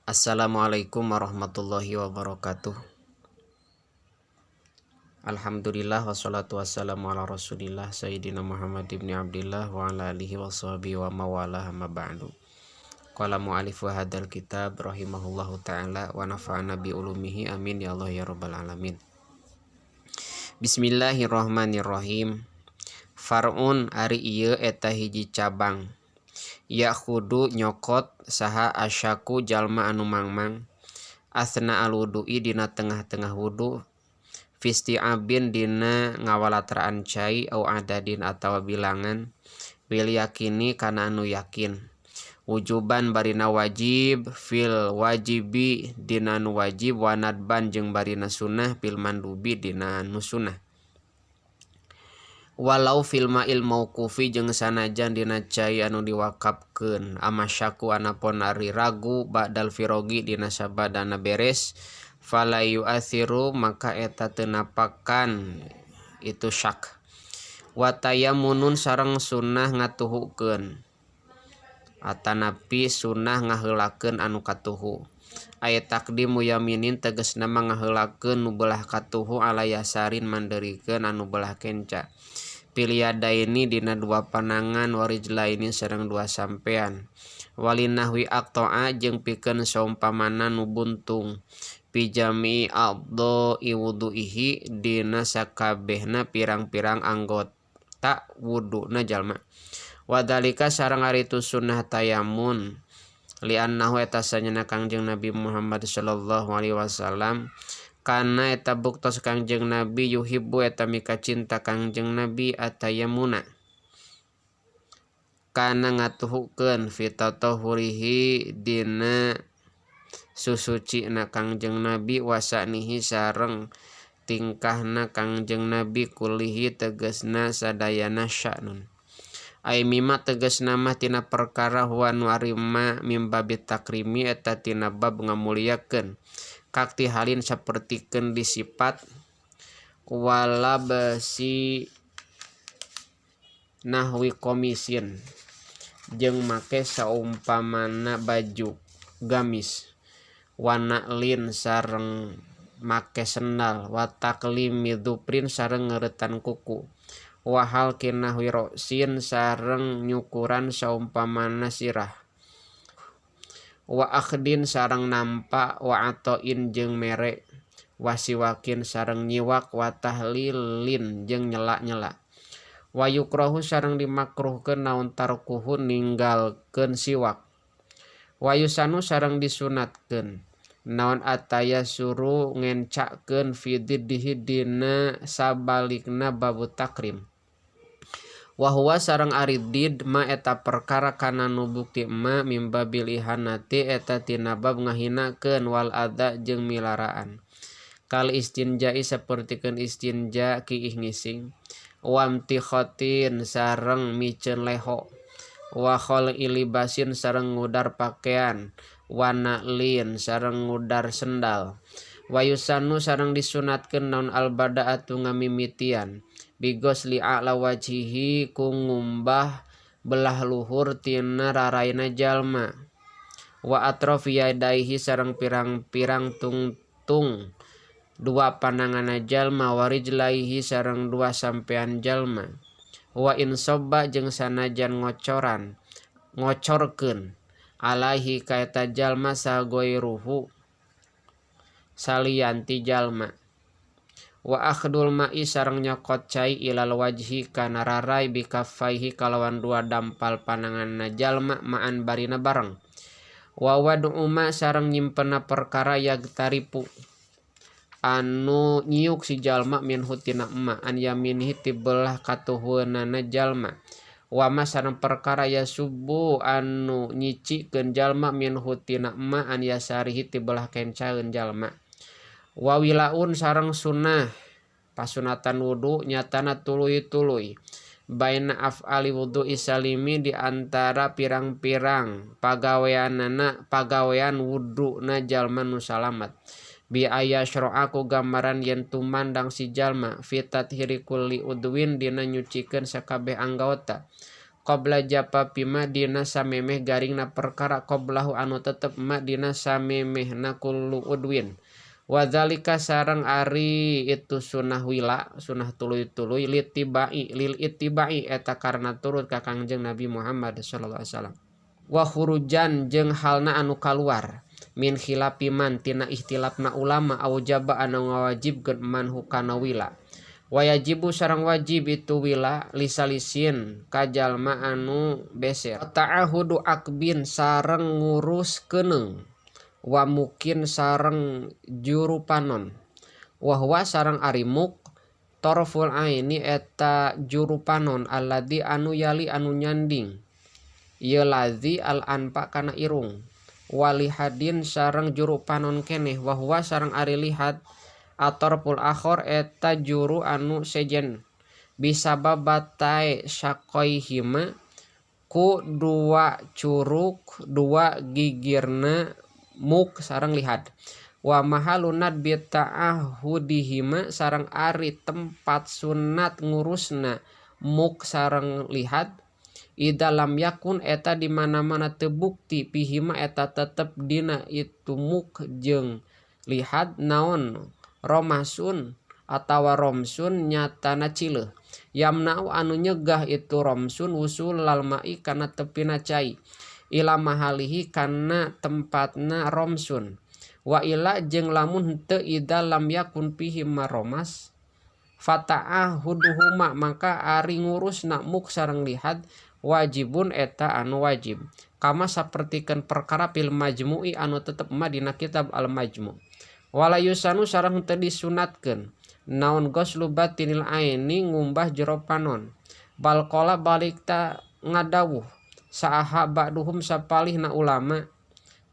Assalamualaikum warahmatullahi wabarakatuh. Alhamdulillah wassalatu wassalamu ala Rasulillah Sayyidina Muhammad ibn Abdillah wa ala alihi wa sahbihi wa mawalah, amma ba'du. Qala mu'alifu hadzal kitab rahimahullahu taala wa nafa'ana bi ulumihi, amin ya Allah ya rabbal alamin. Bismillahirrahmanirrahim. Far'un, ari ieu eta hiji cabang. Ya'khudzu, nyokot saha, asyakku, jalma anu mangmang, atsna al-wudu'i, dina tengah-tengah wudu, fisti'abin, dina ngawalatraan cai, au adadin, atawa bilangan, bil yakini, kana anu yakin, wujuban, barina wajib, fil wajibi, dina anu wajib, wa nadban, jeung barina sunnah, fil mandubi, dina anu sunnah, walau fil ma'il mauqufi, jeung sanajan dina cai anu diwakafkeun. Amma syakku, anapun ari ragu, ba'dal firogi, dina sabadana beres, fala yu'athiru, maka eta teu napakan itu syak. Wa tayammunun, sareng sunnah ngatuhukeun atanapi sunnah ngaheulakeun anu katuhu, ay taqdimu yaminin, tegasna mah ngaheulakeun nu belah katuhu, ala yasarin, mandeurikeun anu belah kenca, fil yadaini, dina dua panangan, warijlaini, sareng dua sampean, walinahwi aqta'a, jeung pikeun saumpamana nu buntung, fi jami'i a'dha'i wudu'ihi, dina sakabehna pirang-pirang anggota wuduna jalma. Wadalika, sareng ari itu sunnah tayamun, li'annahu, eta sanyana Kangjeng Nabi Muhammad sallallahu alaihi wasallam, kana, eta buktos Kangjeng Nabi, yuhibbu, eta mika cinta Kangjeng Nabi, atayamuna, kana ngatuhukeun, fi tatahhurihi, dina susucina Kangjeng Nabi, wasanihi, sareng tingkahna Kangjeng Nabi, kulihi, tegesna sadayana sya'nun. Ay mimma, tegesna mah tina perkara, huwa, nu ari ma, mim babit takrimi, eta tina bab ngamuliakeun, kaktihalin, sapertikeun disipat, wala besi nahwi komisin, jeung make saumpamana baju gamis, wana lin, sareng make sendal, wa taqlimi dzufrin, sareng ngeuretan kuku, wa halqi nahwi ra'sin, sareng nyukuran saumpamana sirah, wa akhdin, sareng nampa, wa atoin, jeung mere, wa siwakin, sareng nyiwak, wa tahlilin, jeung nyela-nyela. Wa yukrahu, sareng dimakruhkeun naon, tarkuhu, ninggalkeun siwak. Wa yusanu, sareng disunatkeun naon, atayasuru, ngencakeun, fi diddihi, dina sabalikna babu takrim. Wa huwa, sareng ari did ma eta perkara, kana nu bukti ma, mim babil ihanati, eta tina bab ngahinakeun, wal adza, jeung milaraan, kal istinjai, sapertikeun istinja, kiih ngising, wamtikhotin, sareng miceun leho, wa khal'i libasin, sareng ngudar pakaian, wa na'lin, sareng ngudar sendal. Wa yusanu, sareng disunatkeun naon, albada'atu, ngamimitian, bigosli a'la wajhihi, ku ngumbah belah luhur tina raraina jalma, wa atrofi yadaihi, sareng pirang-pirang tungtung dua pananganna jalma, wa rijlaihi, sareng dua sampean jalma. Wa in sobba, jeung sanajan ngocoran, ngocorkeun, alaihi, ka eta jalma, saha goiruhu, salian ti jalma. Wa akhdul ma'i, sareng nyokot cai, ilal wajhi, kana rarai, bikaffaihi, kalawan dua dampal pananganna jalma, ma'an, barina bareng. Wa wad'u ma, sareng nyimpenna perkara, yagtarifu, anu nyiuk si jalma, minhu, tina ma, an yaminihi, ti belah katuhueunana jalma. Wa ma, sareng perkara, yasubbu, anu nyicikeun jalma, minhu, tina ma, an yasarihi, ti belah kencaeun jalma. Wa wilaun, sareng sunnah pasunatan wudu nyatana tuluy-tuluy, baina af'ali wudu salimi, di antara pirang-pirang pagaweanana, pagawean wudu na jalma nu salamat, bi ayasro'a, ku gambaran yen tumandang si jalma, fi tathiri kulli udwin, dina nyucikeun sakabeh anggota. Qabla jafafi ma dina samemeh garingna perkara qablahu anu tetep ma dina samemehna kullu udwin. Wadzalika sareng ari itu sunah wila sunah tuluy-tuluy litibai lil ittibai eta karena turut ka Kangjeng Nabi Muhammad sallallahu alaihi wasallam. Wa khurujan jeung halna anu kaluar min khilafi man tina ikhtilafna ulama aujaba anu ngawajibkeun man hukana wila. Wa yajibu sareng wajib itu wila lisalisin ka jalma anu beser. Ta'ahudu akbin sareng ngurus keuneng wa mukin sareng juru panon. Wa huwa sareng ari muk torful aini eta juru panon alladzi anu yali anu nyanding ieu ladzi al anfa kana irung. Walihadin sareng juru panon keneh wa huwa sareng ari lihad atorful akhor eta juru anu sejen bisabab batai syaqaihima ku dua curuk dua gigirna muk sareng lihad. Wa mahalunad bi ta'ahudihima sareng ari tempat sunat ngurusna muk sareng lihad ida lam yakun eta di mana-mana teu bukti pihima eta tetep dina itu muk jeung lihad naon romasun atawa romsun nyatana cileuh yamna'u anu nyegah itu romsun wusul lalmai kana tepina cai ila mahalihi kana tempatna romsun wa ila jeung lamun henteu ida lam yakun fihi maromas fata'ahuduhuma maka ari ngurusna muk sareng lihad wajibun eta anu wajib kama sapertikeun perkara fil majmu'i anu tetep ma dina kitab al majmu'. Wala yusanu sareng teu disunatkeun naon ghuslu batinil aini ngumbah jero panon bal qala balik ta ngadawuh saaha ba'duhum sapalihna ulama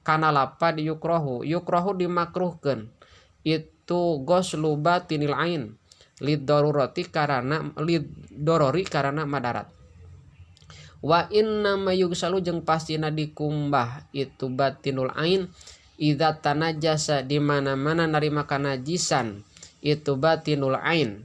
kana lapad yukrohu yukrohu dimakruhkeun itu ghuslu batinil ain lid darurati karana lid dorori karana madarat. Wa inna mayugsalu jeung pastina dikumbah itu batinul ain idza tanajasa di mana-mana narima kanajisan itu batinul ain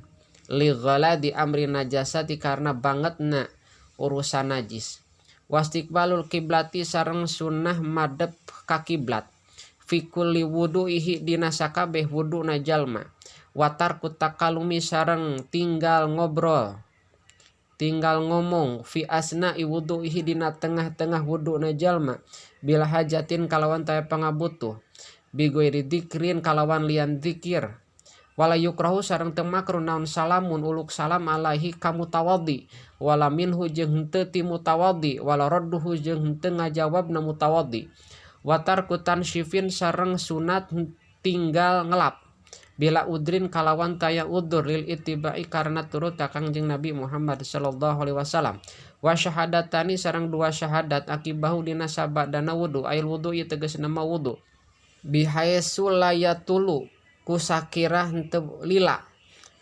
li ghaladi amri najasati karena bangetna urusan najis. Wastiqbalul kiblati sareng sunnah madep ka kiblat fi kulli wudu'ihi dina sakabeh wuduna jalma. Watarku takalumi sareng tinggal ngobrol tinggal ngomong fi asna'i wudu'ihi dina tengah-tengah wuduna jalma bila hajatin kalawan taya pangabutuh bi ghairi dzikrin kalawan lian zikir. Wala yukrahu sareng teu makruh naon salamun uluk salam alaihi ka mutawaddi wala minhu jeung henteu ti mutawaddi wala radduhu jeung henteu ngajawabna mutawaddi. Wa tarku tansyifin sareng sunat tinggal ngelap bila udrin kalawan taya udur lil ittibai karena turut ka Kangjeng Nabi Muhammad sallallahu alaihi wasallam. Wa syahadatani sareng dua syahadat akibahu dina sabadana wudu ail wudu ieu tegasna mah wudu bihaitsu la yatulu kusakira henteu lila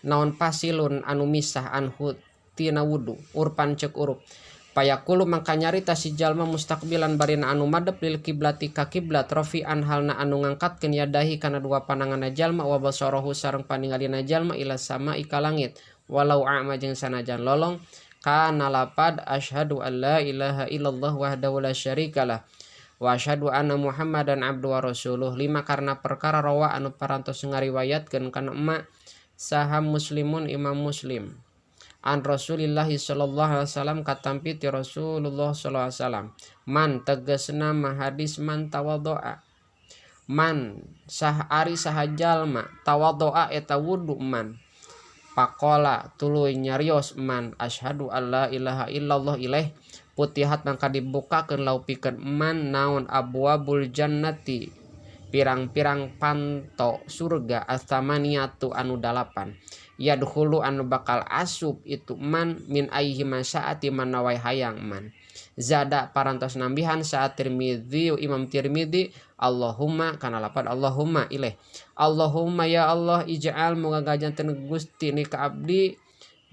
naon pasilun anu misah anhu tina wudu urpan ceuk urup payaqulu mangka nyarita si jalma mustaqbilan barina anu madep lil kiblati ka kiblat rafi'an halna anu ngangkatkeun yadahi kana dua pananganna jalma wa basarahu sareng paningalina jalma ila sama'i ka langit walau a'ma jeung sanajan lolong kana lapad asyhadu an la ilaha illallah wahdahu la syarikalah wa asyhadu anna muhammadan abduhu wa rasuluh lima karena perkara rawa anu parantos ngariwayatkeun kana emak saha muslimun imam muslim an Rasulillah sallallahu alaihi wasallam katampi ti Rasulullah sallallahu alaihi wasallam man tegasna mah hadis man tawaddoa man sah ari saha jalma tawaddoa eta wudu man Pakola tuluy nyarios man asyhadu alla ilaha illallah ilaih putihat mangka dibukakeun lau pikeun man naon abwabul jannati pirang-pirang panto surga atsamaniatu anu dalapan yadkhulu anu bakal asup itu man min aihi masaati mana wae hayang man. Zada parantos nambihan saat Tirmidzi Imam Tirmidzi Allahumma kana lapan Allahumma ilaih Allahumma ya Allah ij'al muga gajanten Gusti ni ka abdi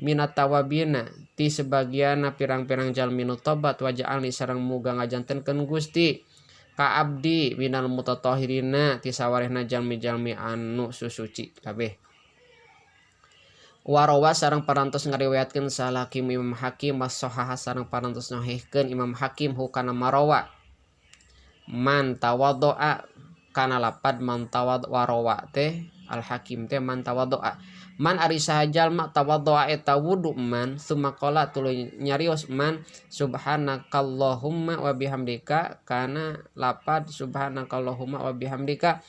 minat tawabina ti sebagian pirang-pirang jalmi nu tobat waj'alni sareng muga ngajantenkeun Gusti ka abdi minal mutatahhirina ti sawarehna jalmi-jalmi anu susuci kabeh. Warawa sareng parantos ngariwayatkeun saha Hakim Imam Hakim wasohaha sareng parantos nyahihkeun Imam Hakim hu kana marawa man tawaddoa kana lapad man tawad warawa teh al hakim teh man tawaddoa man ari saha jalma tawaddoa eta wudu man summa qala tuluy nyarios man subhanakallahumma wa bihamdika kana lapad subhanakallahumma wa bihamdika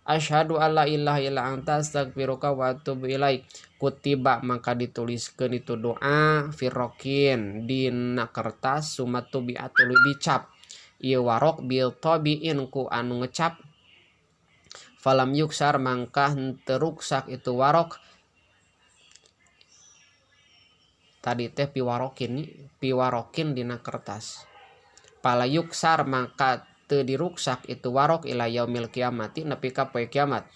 asyhadu alla ilaha illa anta astaghfiruka wa atubu ilaik kutiba maka dituliskeun itu doa firokin dina kertas summa tubi'a tuluy dicap ieu warok bil tabiin ku anu ngecap falam yuksar mangka henteu ruksak itu warok tadi teh piwarokin piwarokin dina kertas pala yuksar maka teu diruksak itu warok ila yaumil kiamati nepi ka poe kiamat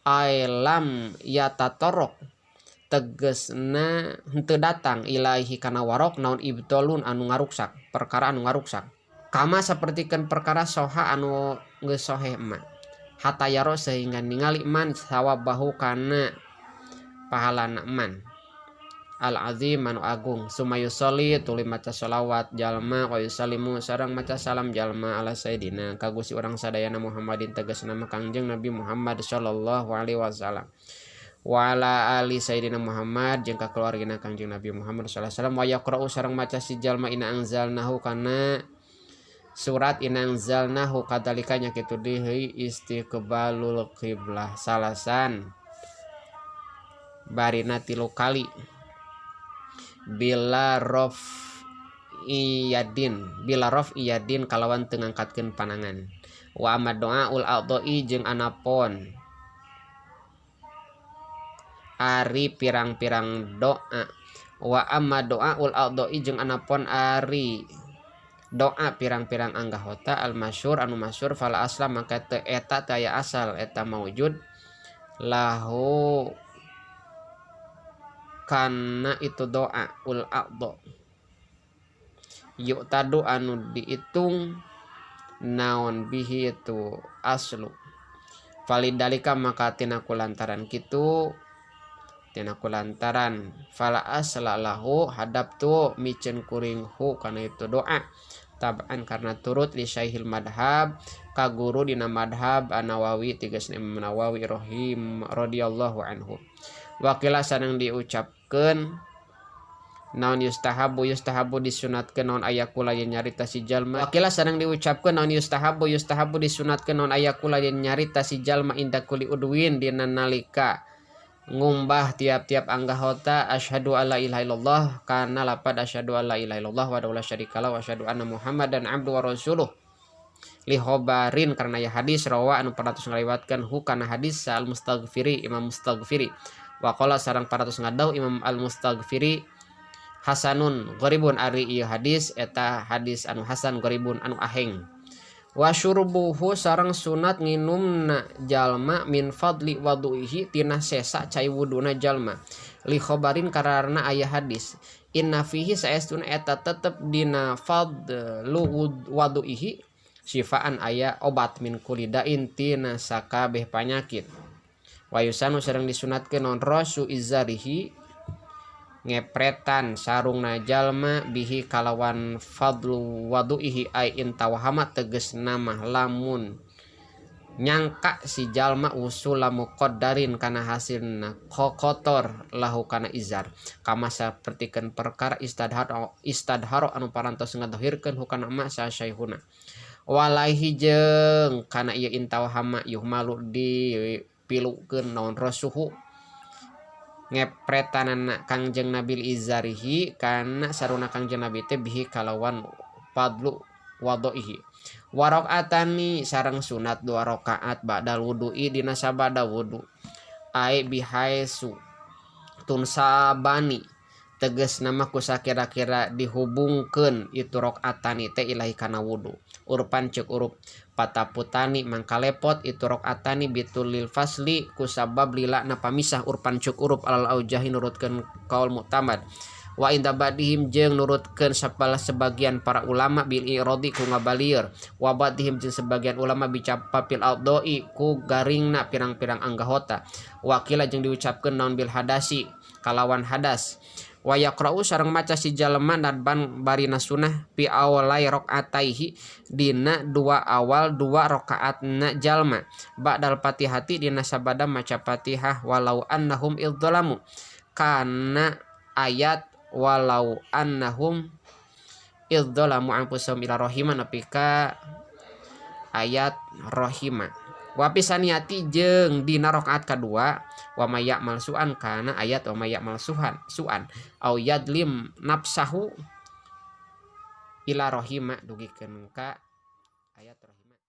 ailam yatatorok tegesna henteu datang ilaihi kana warok naon ibtolun anu ngaruksak perkara anu ngaruksak kama sapertikeun perkara soha anu geus soheh emak hatta yaro sehingga ningali man sawabahu kana pahalana man al-azim anu agung summa yusolli tuluy maca sholawat jalma wa yusallimu sareng maca salam jalma ala sayidina ka gusti urang sadayana Muhammadin tegasna mah Kangjeng Nabi Muhammad sallallahu alaihi wasallam wa ala ali sayidina Muhammad jeung ka keluargina Kangjeng Nabi Muhammad sallallahu alaihi wasallam wa yaqra'u sareng maca si jalma inna anzalnahu kana surat inna anzalnahu kadalika nya kitu deui istiqbalul qiblah salasan barina tilu kali bila rof iyadin bila rof iyadin kalawan teu ngangkatkeun panangan wa amma doa ul a'dha'i jeung anapon ari pirang-pirang doa wa amma doa ul a'dha'i jeung anapon ari doa pirang-pirang anggahota al masyhur anu masyhur fala asla maka teu eta teu aya asal eta maujud lahu kana itu doa ul a'dha yu'tadu anu diitung naon bihi itu aslu falidalika maka tina kulantaran kitu tina kulantaran fala asla lahu hadap tu miceun kuring hu kana itu doa tab'an karena turut li syaihil madhab ka guru dina madhab An-Nawawi tegasna Imam Nawawi rahim radhiyallahu anhu wakila sareng diucapkeun naon yustahabu yustahabu disunatkeun naon ayakula yen nyarita si jalma wakila sareng diucapkeun naon yustahabu yustahabu disunatkeun naon ayakula yen nyarita si jalma inda kuli udwin dina nalika ngumbah tiap-tiap anggahota asyhadu alla ilaha illallah kana lapad asyhadu alla ilaha illallah wa la syarikalah wa asyhadu anna muhammadan abdu wa rasuluh li khobarin karena ya hadis rawa anu parantos ngariwayatkeun hu kana hadis al mustaghfiri Imam Mustaghfiri waqala sareng parantos ngadau Imam al Mustaghfiri hasanun gharibun ari ieu hadis eta hadis anu hasan gharibun anu aheng wa syurbuhu sareng sunat nginumna jalma min fadli wadu'ihi tina sesa cai wuduna jalma li khobarin karena aya hadis inna fihi saestuna eta tetep dina fadlu wadu'ihi syifaan aya obat min kulidain tina sakabeh panyakit wa yusanu sareng disunatkeun naon rasu izarihi ngepretan sarungna jalma bihi kalawan fadlu wadu'ihi ai intawahama tegasna mah lamun nyangka si jalma usula muqaddarin kana hasilna kotor lahu kana izar kama sapertikeun perkara istadharo anu parantos ngadohirkeun hukana ma sa syaihuna walaihi jeung kana ieu intawahama yuhmalu dipilukeun naon rasuhu ngepretanana Kangjeng Nabi izarihi kana saruna Kangjeng Nabi teh bihi kalawan fadlu wadoihi warakaatani sareng sunat dua rakaat ba'dal wudu'i dina sabada wudu ai bihaisu tunsabani tegas nama ku sakira-kira dihubungkeun itu rakaatani teh ilahi kana wudu urpan ceuk urup pataputani mangka lepot itu rakaatani bitulil fasli ku sabab lila na pamisah urpan ceuk urup alal aujahi nurutkeun kaul muktamad Wa inda ba'dihim jeung nurutkeun sapalah sebagian para ulama bil i'radi ku ngabalieur, wa ba'dihim jeung sebagian ulama bicapapil a'dha'i ku garingna pirang-pirang anggota. Wa qila jeung diucapkeun naon bil hadasi kalawan hadas. Wa yaqra'u sareng maca si jalma nadban barina sunah fi awwalai rakaataihi dina dua awal dua rakaatna jalma ba'dal fatihati dina sabada maca Fatihah walau annahum idzalamu kana ayat walau annahum idzalamu anfusahum ila rahima nepi ka ayat rahima. Wa fisaniati jeung dina rakaat kadua wa may ya'mal su'an kana ayat wa may ya'mal suhan su'an au yadlim nafsahu ila rahima dugikeun ka ayat rahima.